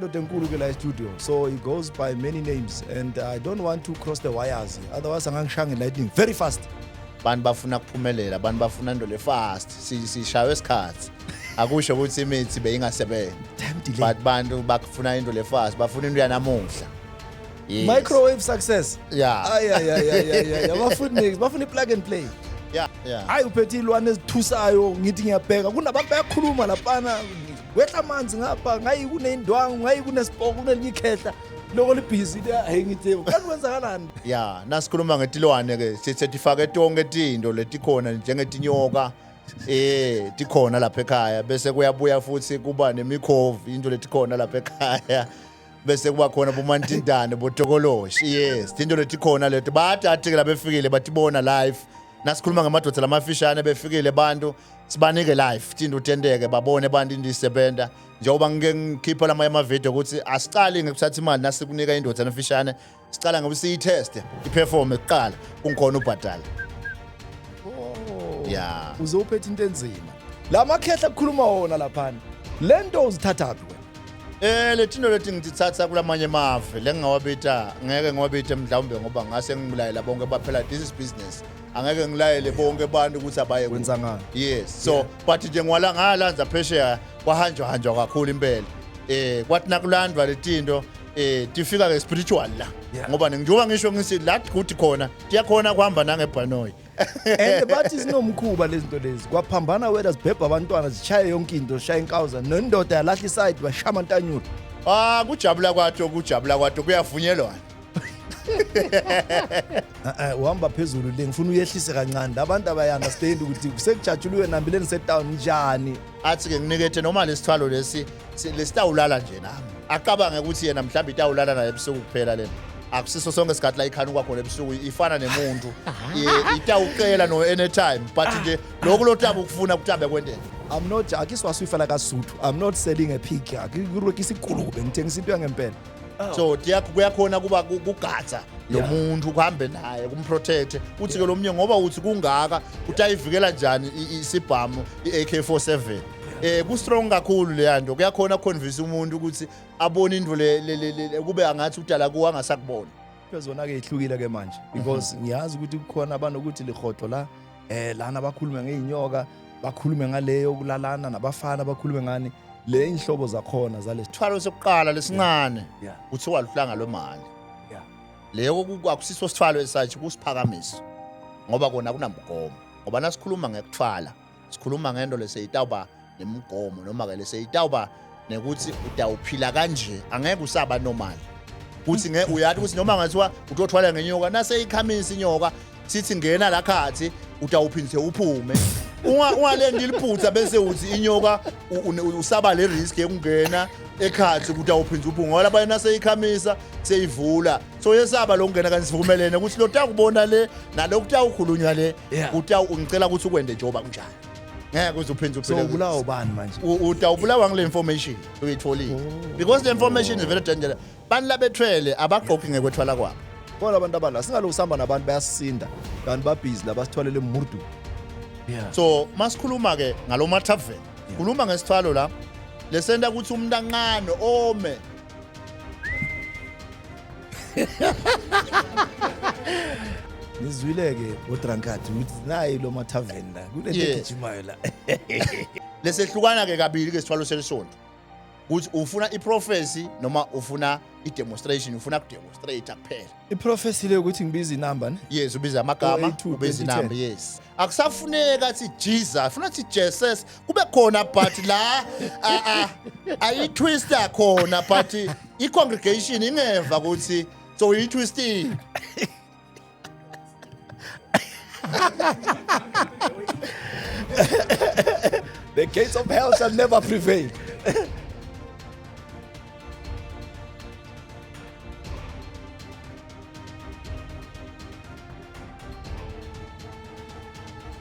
Sinendoda enkulu ke la e-studio, so he goes by many names and I don't want to cross the wires, otherwise angangishaya nge-lightning very fast. Abantu bafuna kuphumelela, abantu bafuna into le fast. Sishaywe isikhathi. Akusho ukuthi imithi beyingasebenzi. Time delay. But bantu bakufuna into le fast, bafuna into yanamuhla. Yes. Microwave success. Yeah. Ay ay ay ay ay ay. Abafuni niks, bafuna i-plug and play. Hayi, uphethe ilwane ezithusayo, ngithi ngiyabheka kunabantu bayakhuluma laphana, kwehla amanzi ngapha, ngayi kuneyindwangu, ngayi kunesipoko, kunelinye ikhehla loko libhizi, hey, ngithi kanti kwenzakalani? Yeah, nasikhuluma ngetilwane ke sithe tifake tonke tinto letikhona njengetinyoka, tikhona lapha ekhaya, bese kuyabuya futhi kuba nemikhovi, into letikhona lapha ekhaya, bese kuba khona bomantindane, botokoloshi. Yes, tinto letikhona leto bathi athi ke labefikile batibona live. Nasikhuluma ngamadoda lamafishane, befikile bantu sibanike live tinto tenteke, babone abantu into isebenta, njengoba ngike ngikhipha lamanye amavidiyo ukuthi asicali ngekuthatha imali nasikunika indoda emfishane, sicala ngoba siyiteste iperform kuqala kungikhona ubhadala. Oh. Yeah. Uze uphethe into enzima la makhehla kukhuluma wona laphana, le nto uzithathaphi wena? Letinto leti ngitithatha kulamanye emave lengingawabita, ngeke ngiwabite mhlawumbe ngoba ngase ngilayela bonke baphela. This is business, angeke ngilayele bonke abantu ukuthi abaye kuphi. Wenza ngani? Yes, so but nje ngiwala ngalanza phesheya, kwahanjwa hanjwa kakhulu impela. Kwathi nakulandwa letinto tifika ke spiritual la ngoba njengoba ngisho ngithi la kuthi khona tiyakhona kuhamba nangebhanoyi. And bathi sinomkhuba lezi zinto lezi, kwaphambana wena, zibhebha abantwana, zishaye yonke into, zishaye inkawuza, nendoda yalahla isayidi, bashaya amantanyula. Ah, kujabula kwatho, kujabula kwatho kuyavunyelwana. Uhamba phezulu le, ngifuna uyehlise kancane, labantu abayi-understand ukuthi sekujatshuliwe nambileni setown njani. Athi ke nginikethe noma lesithwalo lesi lesitawulala nje nami, acabange ukuthi yena mhlawumbe itawulala naye ebusuku kuphela. Lena akusiso sonke isikhathi la ikhanuka khona ebusuku, ifana nemuntu. Itawucela no anytime, but nje lokhu lotabe ukufuna kutabe kwenteka. I'm not akiswaswifela kasuthu, I'm not selling a pig, akirwekisa ikulube, ngithengisa into yangempela. So kuyakhona kuba kugadza lo muntu, kuhambe naye, kumprotect. Uthi ke lo mnye ngoba uthi kungaka utayivikela njani isibhamu i-AK47? Ku strong kakhulu le yanto, kuyakhona convince umuntu ukuthi abone into le kube angathi udala kuwa angasakubona. Zona-ke ihlukile ke manje because ngiyazi ukuthi kukhona abanokuthi lihodo la, lana bakhulume ngey'nyoka, bakhulume ngaleyo kulalana nabafana, bakhulume ngani le inhlobo zakhona zale. Sithwalo sokuqala lesincane kuthiwa luhlanga lwemali. Leyo akusiso sithwalo esathi kusiphakamiso, ngoba kona kunamgomo, ngoba nasikhuluma ngekuthwala sikhuluma ngento leseyitawuba nemigomo noma ke leseyitawuba nekuthi utawuphila kanje, angeke usaba normal, kuthi nge uyathi ukuthi noma ngathiwa utothwala ngenyoka, naseyikhamisa inyoka sithi ngena la khathi, utawuphindise uphume. Ungalendi liphutha bese uthi inyoka usaba le risk yokungena ekhathi ukuthi awuphinde uphume, ngoba labanye naseyikhamisa seyivula, so yesaba lokungena. Kanti sivumelene ukuthi lo takubona le naloku tawukhulunywa le ngicela ukuthi ukwende njengoba kunjalo, ngeke uze uphinde So uphile. Ubulawa ubani manje? Utawubulawa ngile information uyitholile because the information is very dangerous. Bantu labethwele abagqoki ngekwethwala kwabo. Khona abantu abala singaloku sihamba nabantu bayasisinda kanti babhizi la basithwalele murdu. So masikhuluma ke ngalo mathaveni, khuluma ngesithwalo la lesenta ukuthi umuntu anqane ome. Nizwile-ke bodrankard ukuthi nayi lo mathaveni la kunento egijimayo la. Lesehlukana ke kabili ke sithwalo selisonto, ukuthi ufuna iprophecy noma ufuna i-demonstration, ufuna kudemonstrate kuphela. Iprophecy le ukuthi ngibiza inamba ne? Yes, ubiza amagama. 082, Ubiza 2010. inamba, yes. Akusafuneka athi Jesus, funa athi Jesus kube khona, but la ayitwista khona, but i-congregation ingeva ukuthi so uyitwistile. The gates of hell shall never prevail.